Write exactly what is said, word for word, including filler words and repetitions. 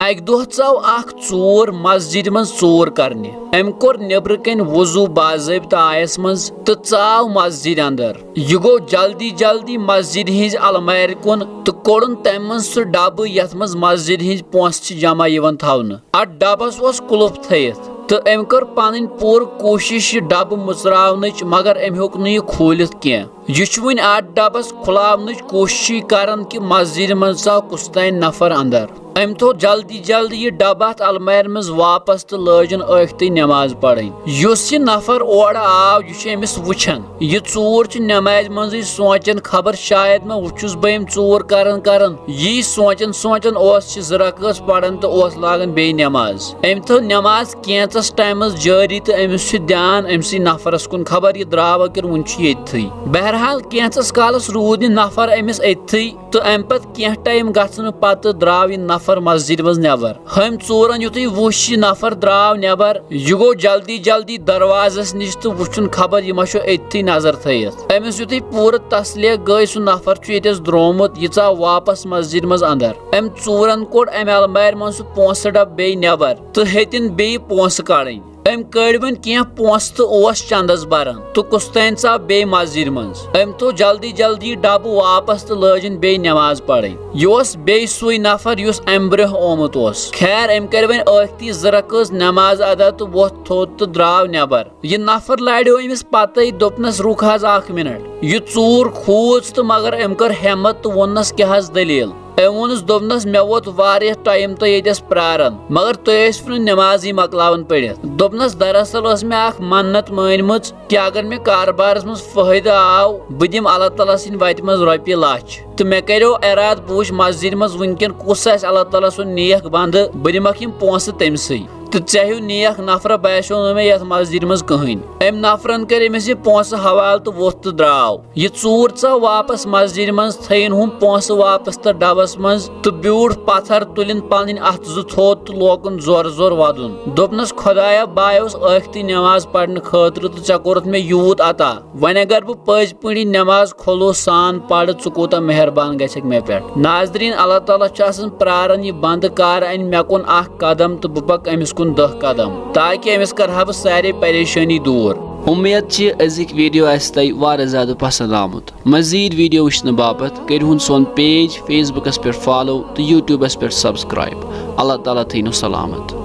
اکہِ دۄہ ژاو اکھ ژوٗر مسجدِ منٛز ژوٗر کرنہِ۔ أمۍ کوٚر نیبرٕ کنۍ وضو باضٲبطہٕ آیس منٛز تہٕ ژاو مسجدِ اندر۔ یہِ گوٚو جلدی جلدی مسجدِ ہٕنٛزِ المارِ کُن تہٕ کوٚڑُن تمہِ منٛز سُہ ڈبہٕ یتھ منٛز مسجدِ ہٕنٛدۍ پونٛسہٕ چھِ جمع یِوان تھاونہٕ۔ اتھ ڈبس اوس قُلُف تھٲیِتھ تہٕ أمۍ کٔر پنٕنۍ پوٗرٕ کوٗشش یہِ ڈبہٕ مُژراونٕچ، مگر أمۍ ہیوٚک نہٕ یہِ کھوٗلِتھ کینٛہہ۔ یہِ چھُ وُنہِ اتھ ڈبس کھُلاونٕچ کوٗششٕے کران کہِ مسجدِ منٛز ژاو کُس تام نفر اندر۔ أمۍ تھوٚو جلدی جلدی یہِ ڈبہٕ اتھ المارِ منٛز واپس تہٕ لٲجِن ٲکھتٕے نماز پرٕنۍ۔ یُس یہِ نفر اورٕ آو، یہِ چھُ أمِس وُچھان۔ یہِ ژوٗر چھُ نمازِ منٛزٕے سونٛچان، خبر شاید ما وُچھُس بہٕ أمۍ ژوٗر کران کران۔ یی سونٛچان سونٛچان اوس یہِ زٕ رکٲژ پران تہٕ اوس لاگان بیٚیہِ نماز۔ أمۍ تھٲو نماز کینٛژس ٹایمس جٲری تہٕ أمِس چھُ دیان أمۍ سٕے نفرس کُن، خبر یہِ درٛاوا کِنہٕ وُنہِ چھُ ییٚتتھٕے۔ بہرحال کینٛژس کالس روٗد یہِ نفر أمِس أتتھٕے تہٕ امہِ پتہٕ کینٛہہ ٹایم گژھنہٕ پتہٕ درٛاو یہِ نفر مسجدِ منٛز نٮ۪بر۔ ہُمۍ ژوٗرن یُتھُے وُچھ یہِ نفر درٛاو نٮ۪بر، یہِ گوٚو جلدی جلدی دروازس نِش تہٕ وُچھُن خبر یہِ ما چھُ أتتھٕے نظر تھٲیِتھ۔ أمِس یُتھُے پوٗرٕ تسلیہ گٔے سُہ نفر چھُ ییٚتٮ۪س درٛومُت، یہِ ژاو واپس مسجدِ منٛز اندر۔ أمۍ ژوٗرن کوٚڑ امہِ المارِ منٛز سُہ پونٛسہٕ ڈبہٕ بیٚیہِ نٮ۪بر تہٕ ہیٚتِن بیٚیہِ پونٛسہٕ کڑٕنۍ۔ أمۍ کٔڑۍ وۄنۍ کینٛہہ پونٛسہٕ تہٕ اوس چندس بران تہٕ کُستام ژاو بیٚیہِ مسجدِ منٛز۔ أمۍ تھوٚو جلدی جلدی ڈبہٕ واپس تہٕ لٲجِن بیٚیہِ نماز پرٕنۍ۔ یہِ اوس بیٚیہِ سُے نفر یُس امہِ برٛونٛہہ آمُت اوس۔ خیر، أمۍ کٔرۍ وۄنۍ ٲکھتی زٕ رکٲژ نماز ادا تہٕ ووٚتھ تھوٚد تہٕ درٛاو نٮ۪بر۔ یہِ نفر لاریو أمِس پتے، دوٚپنس، "رُک حظ اکھ منٹ، یہِ ژوٗر کھوٗژ تہٕ مگر أمۍ کٔر ہٮ۪مت تہٕ ووٚننس، 'کیٛاہ حظ دٔلیٖل؟' أمۍ ووٚنُس، دوٚپنس، 'مےٚ ووت واریاہ ٹایم تۄہہِ ییٚتٮ۪س پراران، مگر تُہۍ ٲسِو نہٕ نٮ۪مازٕے مۄکلاوان پٔرِتھ.' دوٚپنس، 'دراصل ٲس مےٚ اکھ منت مٲنمٕژ کہِ اگر مےٚ کارٕبارس منٛز فٲیدٕ آو، بہٕ دِمہٕ اللہ تعالیٰ سٕنٛدِ وتہِ منٛز رۄپیہِ لچھ۔ تہٕ مےٚ کریو ارادٕ، بہٕ وٕچھٕ مسجدِ منٛز وٕنکٮ۪ن کُس آسہِ اللہ تعالیٰ سُنٛد نیک بندٕ، بہٕ دِمکھ یِم پونٛسہٕ تٔمۍ سٕے۔ تہٕ ژےٚ ہیوٗ نیک نفرہ باسیو نہٕ مےٚ یتھ مسجدِ منٛز کٕہٕنۍ۔ أمۍ نفرن کٔرۍ أمِس یہِ پونٛسہٕ حوالہٕ تہٕ ووٚتھ تہٕ درٛاو۔ یہِ ژوٗر ژاو واپس مسجدِ منٛز، تھٲیِن ہُم پونٛسہٕ واپس تہٕ ڈبس منٛز تہٕ بیوٗٹھ پتھر، تُلِن پنٕنۍ اتھٕ زٕ تھوٚد تہٕ لوگُن زورٕ زورٕ ودُن۔ دوٚپنس، "خۄدایا، بہٕ آیوس ٲکھتی نٮ۪ماز پرنہٕ خٲطرٕ تہٕ ژےٚ کوٚرُتھ مےٚ یوٗت عطا۔ وۄنۍ اگر بہٕ پٔزۍ پٲٹھۍ یہِ نٮ۪ماز خلوص سان پرٕ، ژٕ کوٗتاہ مہربان گژھکھ مےٚ پٮ۪ٹھ؟" ناظریٖن، اللہ تعالیٰ چھُ آسان پراران، یہِ بندٕ کر انہِ مےٚ کُن اکھ قدم تہٕ بہٕ پکہٕ أمِس کُن دَہ قدم، تاکہِ أمِس کرٕ ہا بہٕ سارے پریشٲنی دوٗر۔ اُمید چھِ أزِکۍ ویڈیو آسہِ تۄہہِ واریاہ زیادٕ پسند آمُت۔ مزید ویڈیو وٕچھنہٕ باپتھ کٔرِو ہُن سون پیج فیس بُکس پٮ۪ٹھ فالو تہٕ یوٗٹیوٗبس پٮ۪ٹھ سبسکرائب۔ اللہ تعالیٰ تھٲینو سلامت۔